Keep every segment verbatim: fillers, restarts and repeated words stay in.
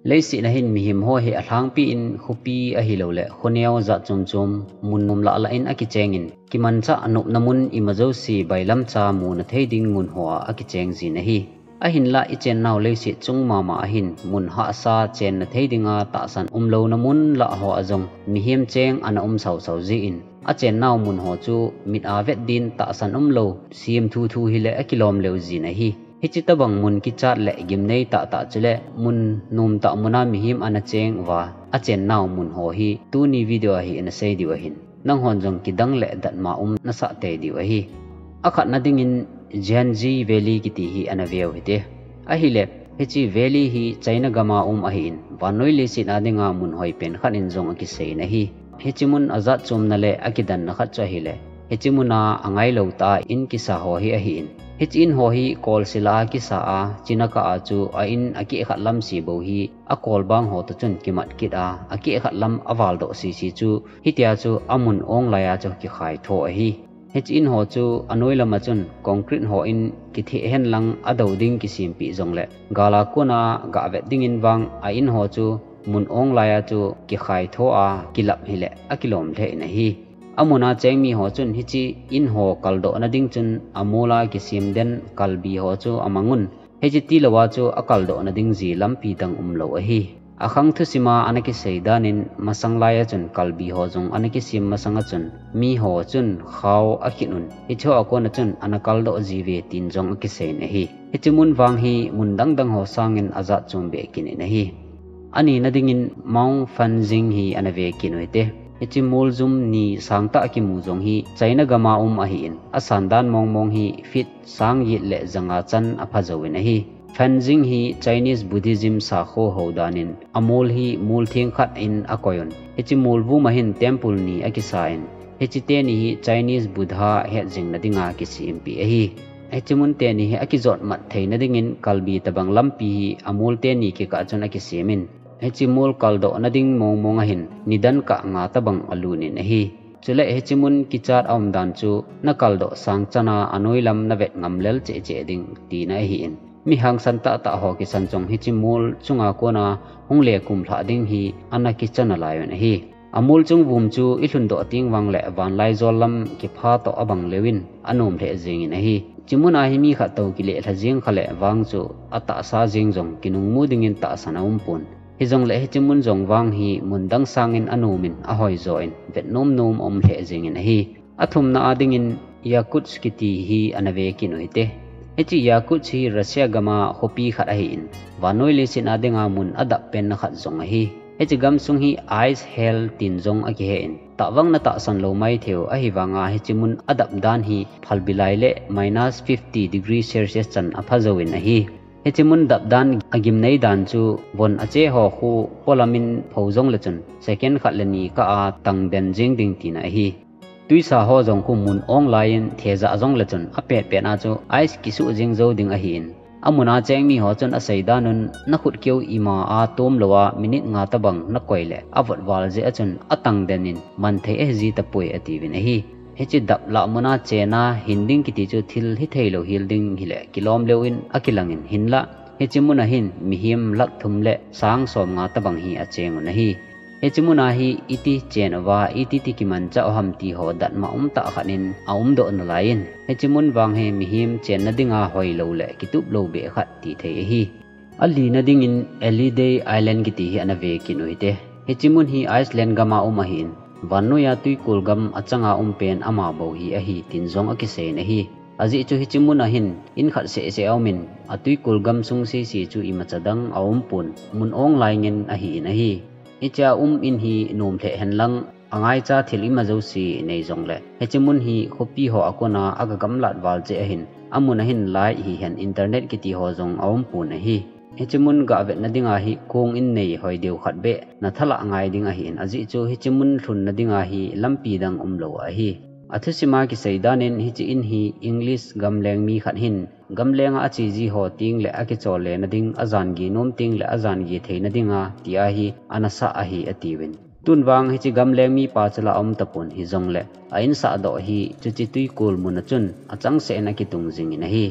Leiset a hin mihem ho hi alhangpi in khopi ahilouleh khoneo jat chom chom mun nom lah lah in akicheng in, kimanchah nopna mun ima jouse bailam cha muna thei ding mun hoa akicheng jin ahi. Ahinlah ichennau leiset chung mama a hin mun hahsa chenna thei dinga tahsan umlouna mun lah hoa jong mihem cheng ana um sausau jin, achennau mun ho chu mit a vet din tahsan umlou, sem thuthu hileh akilom leu jin ahi. Hiche tobang mun kichat le gimnei tahtah chule mun nomtah muna mihem ana cheng uva, achennau mun ho hi tuni video a hi ina sei diu ahin, nanghon jong kidang le datmo um nasah tei diu ahi. Akhatna dingin Zhenji Valley kiti hi ana veu hite. Ahileh, hiche valley hi China gam a um ahin, vannoi leiset a dinga mun hoipen khat in jong akiseiyin ahi. Hiche mun ajat chomna le akidanna khat chu ahileh, hiche muna angailou tah a in kisa ho hi ahin, hiche in ho hi kolse lah a kisa a, china kah a chu a in akeh khat lam se bou hi akol bang ho toh chun kimat kit a, akeh khat lam avaldoh sese chu, hitia chu amun ong lai a chu kikhai tho ahi. Hiche in ho chu anoi lam a chun concrete ho in kitheh henlang adou ding kisempeh jongleh, gal a kona gah vet dingin vang a in ho chu mun ong lai a chu kikhai tho a, kilap hileh akilom lheh in ahi. Amun a cheng mi ho chun hiche in ho kaldohna ding chun amol a kisem den kalbi ho chu amangun, hiche tilou a chu akaldohna ding ji lampi dang umlou ahi. Akhang thusim a ana kisei danin, masang lai a chun kalbi ho jong ana kisem masang a chun, mi ho chun khao akhin un, hiche ho a kona chun ana kaldoh ji uve tin jong akiseiyin ahi. Hiche mun vang hi mun dang dang ho sangin ajat chom behkin in ahi. Anina dingin Mount Fanjing hi ana vekit u hite. Hiche moljum ni sangtah kimu jong hi China gam a um ahin, asan dan mong mong hi feet sang get le janga chan apha jouvin ahi. Fanjing hi Chinese Buddhism sakho hou danin, amol hi mol theng khat in akoiyun, hiche mol vum a hin temple ni akisan, hiche teni hi Chinese Buddha hetjingna dinga kisempeh ahi. Hiche mun teni hi akijot mat theina dingin kalbi tobang lampi hi amol teni kikah chun akisemin, hiche mol kaldohna ding mong mong a hin nidan kah nga tobang alunin ahi. Chuleh hiche mun kichat a um dan chu nakaldoh sang chan a anoi lam navet ngam lel cheh cheh ding tina ahin, mi hangsan tahtah ho kisan jong hiche mol chunga kona hung le kumlhah ding hi ana kicha nalaiyun ahi. Amol chung vum chu ilhundoh teng vangleh vanlaijol lam kipha toh abang leuvin anom lheh jengin ahi. Hiche mun a hi mi khat toh kileh lha jeng khaleh vang chu atahsa jeng jong kinungmu dingin tahsan aumpon. Hijongleh hiche mun jong vang hi mun dang sangin anomin ahoijo in vet nom nom aum lheh jengin ahi. Athumna a dingin Yakutsk kiti hi ana vekit u hite. Hiche Yakutsk hi Russia gam a khopi khat ahin, vannoi leiset a dinga mun adap penna khat jong ahi. Hiche gamsung hi ice hell tin jong akihen, tahvang na tahsan lou maithei u, ahivanga hiche mun adap dan hi phalbi lai le minus fifty degree Celsius chan apha jouvin ahi. Hiche mun dap dan agimnei dan chu von ache ho khu polam in pho jongle chun second khat le ni kah a tang den jeng ding tina ahi. Tuisa ho jong khu mun ong lai in thejah jongle chun apet pet a chu ice kisuh jeng jou ding ahin, amun a cheng mi ho chun asei dan un, nakhut keu ima a tomlou a minute nga tobang nakoi le avot val jeh a chun atang den in man thei ahiji tapoi atiuvin ahi. Hiche dap lah mun a chenna hin ding kiti chu thil hithei lou hel ding hileh kilom leu in akilang in, hinlah hiche mun a hin mihem lakh thum le sang som nga tobang hi acheng un ahi. Hiche mun a hi iti chen uva, iti ti kimanchah u ham ti ho datmo um tah khat in aumdoh nalai in, hiche mun vang hi mihem chenna dinga hoilou le kitup lou beh khat tithei ahi. Alina dingin Ellidale Island kiti hi ana vekit u hite. Hiche mun hi Iceland gam a um ahin, vannoi a twikol gam achang a um pen ama bou hi ahi tin jong akiseiyin ahi. Ajeh chu hiche mun a hin in khat seh seh aumin, atwikol gamsung sese chu imacha dang aumpon, mun ong lai ngen ahin ahi. Hiche a um in hi nom lheh henlang, angaicha thil ima jouse nei jongle, hiche mun hi khopi ho a kona aga gamlat val jeh ahin, amun a hin light hihen internet kiti ho jong aumpon ahi. Hiche mun gah vetna dinga hi kong in nei hoi deu khat beh nathalah ngai ding ahin, ajeh chu hiche mun lhunna dinga hi lampi dang umlou ahi. Athusim a kisei dan in hiche in hi English gamleng mi khat hin gamleng a acheji ho teng le akichol lena ding, ajan ge nom teng le ajan ge theina dinga tia hi ana sah ahi atiuvin. Tun vang hiche gamleng mipa chu la aum tapon, hijongle a insahdoh hi chuche twikol mun a chun achangseh in akitung jingin ahi.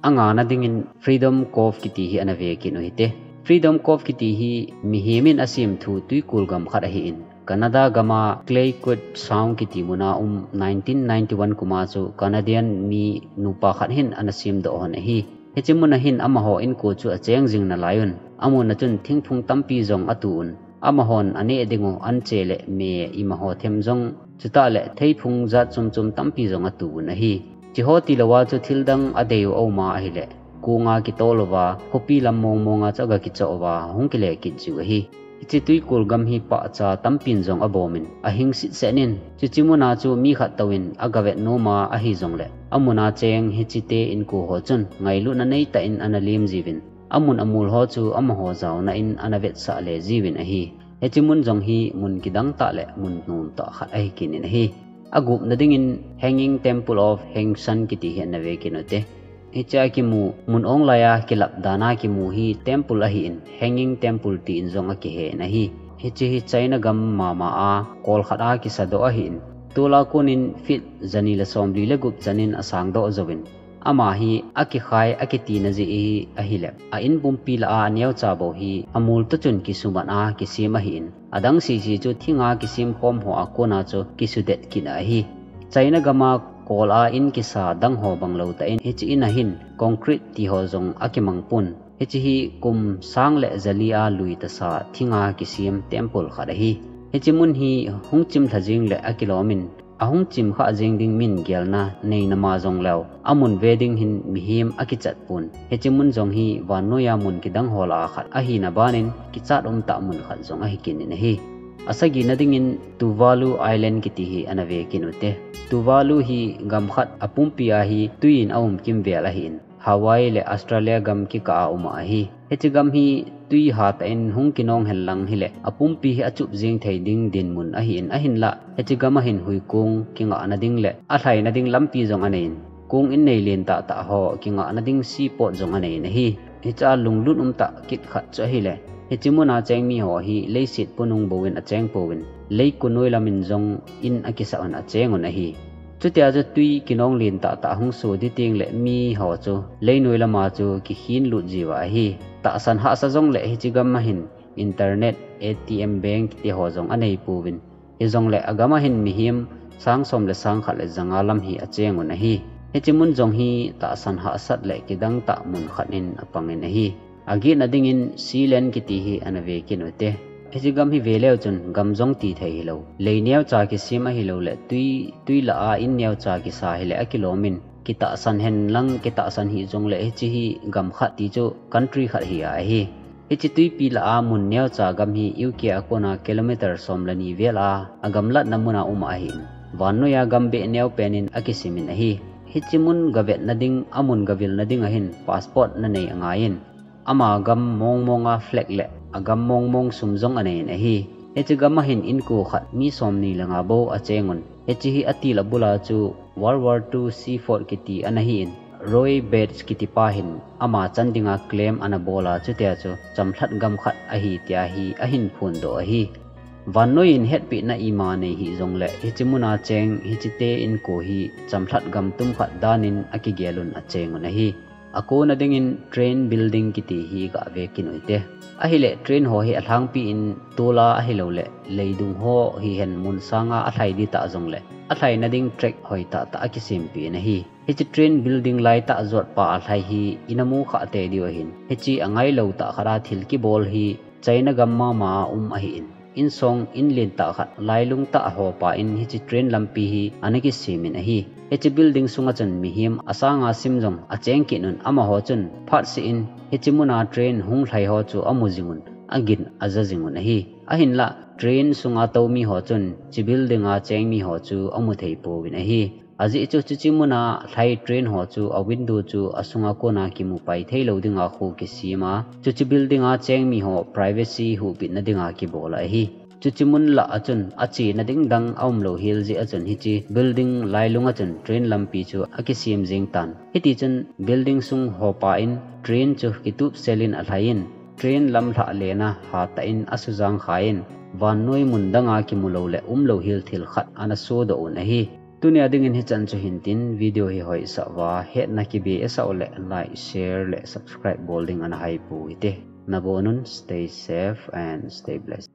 Angana dingin Freedom Cove kiti hi ana vekit u hite. Freedom Cove kiti hi mihem in asem thu tuikul gam khat ahin, Canada gama Clayoquot Sound kiti muna um nineteen ninety-one kuma chu Canadian mi nupa khat hin ana semdoh hon ahi. Hiche muna hin amaho inko chu acheng jing nalaiyun, amuna chun thingphung tampi jong atu un, amahon aneh dingu anche le me imaho them jong, chutah le theiphung jat chomchom tampi jong atu un ahi. Hicheho tilou a chu thildang adeiu auma ahile, konga kitol uva, khopi lam mongmonga chu agakichoh uva, hung kile kit jiu ahi. Hiche tuikul gam hi pahcha tampin jong abomin, ahing sitset in, hiche muna chu mi khat touvin agavet noma ahijongle, amuna cheng hiche te inko ho chun ngailutna neitah in ana lem jiuvin, amun amol ho chu amaho jaona in ana vetsah le jiuvin ahi. Hiche mun jong hi mun kidang tah le mun nom tah khat ahi kit in ahi. Agupna dingin Hanging Temple of Hang San kiti hi ana ve kit ute. Hichea kimu, mun onglai a kilap dan a kimu hi temple ahin, Hanging Temple tin jong akihen ahi. Hiche hi China gam mama a kol khat a kisadoh ahin, tol a konin feet jani le somli le gup chanin asangdoh jouvin, ama hi akikhai akitina jeh hi ahile, a in pumpi lah a aneocha bou hi amol toh chun kisumat a kisem ahin, adang sese chu thinga kisemkhom ho a kona chu kisudet kit ahi. China gama kol a in kisa dang ho banglou tah in hiche in a hin concrete ti ho jong akimang pon. Hiche hi kum sang le jali a lui tasa thinga kisem temple khat ahi. Hiche mun hi hung chimlha jeng le akilomin, ahung chimkhah jeng ding min gelna neina ma jongleu, amun ve ding hin mihem akichat pon. Hiche mun jong hi vannoiya mun kidang ho lah a khat ahina banin kichat umtah mun khat jong ahi kit in ahi. Asagina dingin Tuvalu Island kiti hi ana ve kit ute. Tuvalu hi gam khat apumpia hi tuiyin aum kimvel ahin, Hawaii le Australia gam kikah a um ahi. Hiche gam hi twi hatah in hung kinong henlang hile, apumpi hi achup jeng thei ding dinmun ahin, ahinlah hiche gam a hin huikong kingahna ding le alhaina ding lampi jong aneiyin, kong innei len tahtah ho kingahna ding seaport jong aneiyin ahi. Hichea lunglut umtah kit khat chu ahile, hiche muna cheng mi ho hi leiset punung bouvin acheng pouvin, leikon noi lamin jong in akisah un acheng un ahi. Chutia chu twi kinong len tahtah hung so ding teng le mi ho chu leinoi lama chu kikhin lut jiuva ahi. Tahsan hahsa jongle hiche gam a hin internet, A T M, bank ti ho jong anei pouvin, hijongle agam a hin mihem sang som le sang khat le janga lam hi acheng un ahi. Hiche mun jong hi tahsan hahsat le kidang tah mun khat in apangin ahi. Agetna dingin Sealand kiti hi ana ve kit ute. Hiche gam hi veleu chun gam jong ti thei hilou, lei neocha kisem ahilou le twi, twi lah a in neocha kisa hile akilomin, kitahsan henlang kitahsan hih jongle hiche hi gam khat ti chu country khat hi ahi. Hiche twipi lah a mun neocha gam hi U K a kona kilometer som le ni vel a agamlatna muna um ahin, vannoiya gam beh neopen in akisimin ahi. Hiche mun gavetna ding, amun gavilna ding a hin passport nanei angaiyin, ama gam mongmonga flag le agam mongmong sum jong aneiyin ahi. Hiche gam a hin inko khat mi somni le nga bou acheng un. Hiche hi atil abula chu World War Two seaport kiti ana hin, Roy Bates kitipa hin ama chan dinga claim ana bol a, chutia chu chamlhat gam khat ahi tia hi ahin phondoh ahi. Vannoiyin hetpehna ima nei hih jongle hiche muna cheng hiche te inko hi chamlhat gam tum khat danin akigel un acheng un ahi. Akona dingin train building kiti hi gave kit ute. Ahile train ho hi alhangpi in tol a ahilou le leidung ho hihen mun sanga alhai ding tah jongle alhaina ding track hoi tahtah akisempeh in ahi. Hiche train building laitah jotpa alhai hi inamu khah tei diu ahin, hiche angailou tah khat a thil kibol hi China gam mama a um ahin, insong inlen tah khat lailung tah hopa in hiche train lampi hi ana kisemin ahi. Hiche building sunga chun mihem asanga sim jong acheng kit un, amaho chun phatseh in hiche muna train hung lhai ho chu amu jing un, agin aja jing un ahi. Ahinlah train sunga tou mi ho chun hiche building a cheng mi ho chu amu thei pouvin ahi. Ajeh chu hiche muna lhai train ho chu a window chu asunga kona kimu pai theilou dinga khu kisem a, hiche building a cheng mi ho privacy huhpehna dinga kibol ahi. Hiche mun lah a chun achena ding dang aumlou hel jeh a chun hiche building lailung a chun train lampi chu akisem jeng tan. Hitichun building sung hopa in train chu kitup selin alhaiyin, train lam lhah lena hatah in asujang khan, vannoi mun danga kimulou le umlou hel thil khat ana sodoh un ahi. Tunia dingin hichan chu hintin, video hi hoisah uva, hetna kibe isah ule like, share le subscribe bol ding ana haipu hite. Nabonun, stay safe and stay blessed.